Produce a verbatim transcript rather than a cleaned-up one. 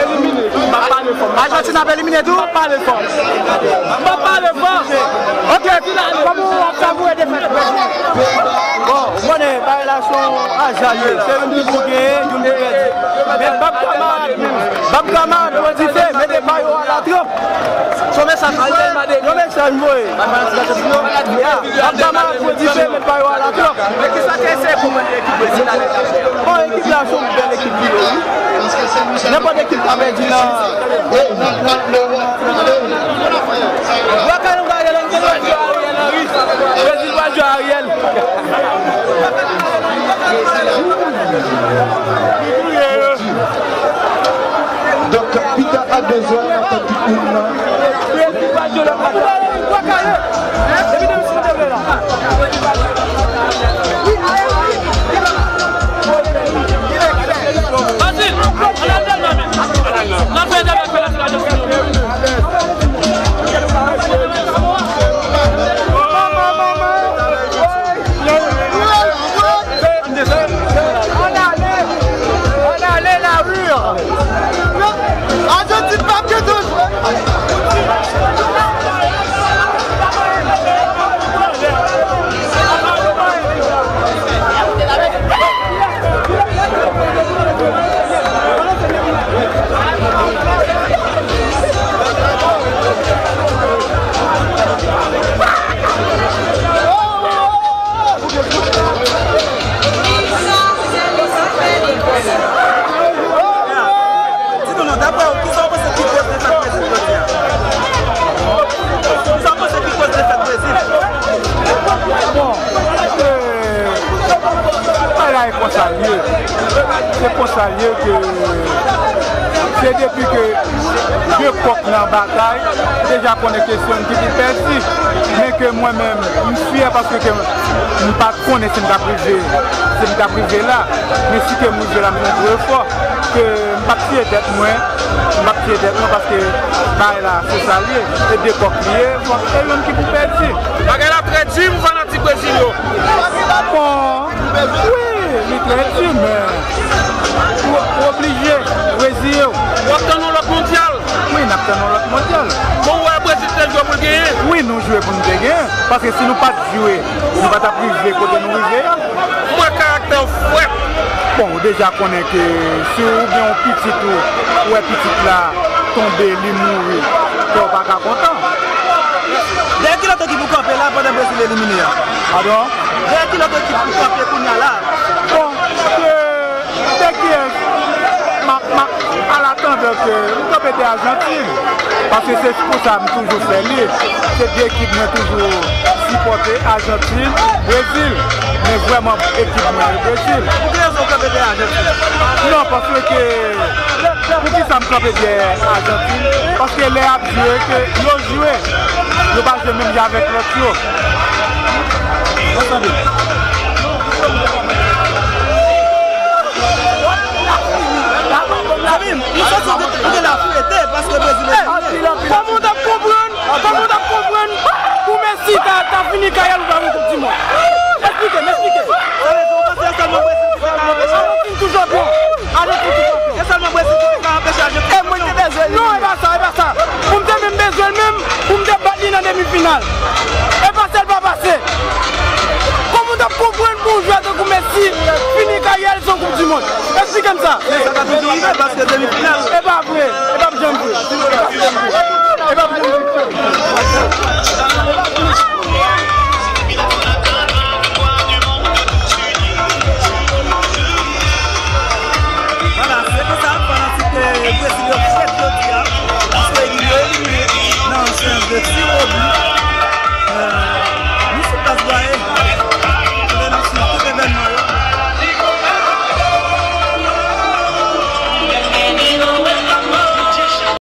Elimine. M ap pale fò. Ajantin ap elimine tou? M ap pale fò. M ap pale fò. Ok, kòman w ap savoure defèt Brezil? Bon, ou konnen bagay la se yon aza l ye. Se youn ki pou genyen, youn pou pèdi. Men Bab Kamarad, Bab Kamarad, pran dife, mete pa yo a la tranp. Se yon mesaj pou mwen, yon mesaj m voye. Ya, Bab Kamarad pran dife, mete pa yo a la tranp. Men kisa w te eseye konprann ekip Brezil la? Bon, ekip la se yon bèl ekip li ye, wi. Nenpòt ekip ka pèdi nan. Wè, Kalou Ariel, Ariel Henry. Brezil pa jwe Ariel. Donk, pita a de zè, n ap tann tout moun nan. Ann ale, ann ale, la rue. Ajantin p ap gentan jwe. Di nou non, daprè w, kisa w panse ki koz defèt Brezil jodi a? Kisa w panse ki koz defèt Brezil? Bon, eh, bagay konsa l ye. Se konsa l ye ke se depi ke de kòk nan batay, deja konnen ke se youn ki pou pèdi. Men ke mwen menm, m fyè paske ke m pa t konnen si m t ap rive, si m t ap rive la. Men si ke m rive la, m konn trè fò ke m p ap tiye tèt mwen, m p ap tiye tèt mwen paske bagay la se sa l ye. E de kòk li ye, fòk se youn ki pou pèdi. Bagay la trè di, m fanatik Brezil yo. Bon, wi, li trè di, men ou, ou oblije reziye w. W ap tann yon lòt mondyal? Wi, n ap tann yon lòt mondyal. Bon, ou wè Brezil te jwe pou l genyen? Wi, nou jwe pou nou te genyen. Paske si nou pa t jwe, nou pa t ap rive kote nou rive a. M wè karaktè w frèt. Bon, ou deja konnen ke si w gen yon pitit ou, ou wè pitit la tonbe, li mouri, kè w pa ka kontan. Dèyè ki lòt ekip ou kanpe la pandan Brezil elimine a? Padon? Dèyè ki lòt ekip ou kanpe kounye a la? Bon, ke, dèyè kiyès? M ap, m ap, a la tandans ke m kanpe dèyè Ajantin. Paske se pou sa m toujou fè li. Se de ekip mwen toujou sipòte, Ajantin, Brezil. Men vrèman ekip mwen se Brezil. Pou ki rezon w kanpe dèyè Ajantin? Non, paske ke, poukisa m kanpe dèyè Ajantin? Paske lè y ap jwe, ke yo jwe, yo pa jwe menm jan avèk lòt yo. Ansanm. Zanmi m, nou santi w gen, w gen la fwete paske Brezil elimine. Kòman w t ap konprann, kòman w t ap konprann pou Messi ta, ta fini karyè l pou pa yon koup di mond? Eksplike m, eksplike m. Sa vle di, ou panse se sèlman Brezil ki te ka anpeche? Ajantin tou chanpyon. Ajantin tou chanpyon. Se sèlman Brezil ki te ka anpeche Ajantin. E mwen te bezwen li. Non, e pa sa, e pa sa. Pou m te menm bezwen l menm, pou m te bat li nan demi final. E pase l pa pase. Kòman w t ap konprann pou yon jwè tankou Messi fini karyè l san koup di mond? Eksplike m sa. Men sa ka toujou rive, paske demi final. E pa vre, e p ap janm vre. E p ap janm vre. Vwala, se konsa, fanatik, eh, Brezil yo frèt jodi a, paske yo elimine nan seyans de tir au but.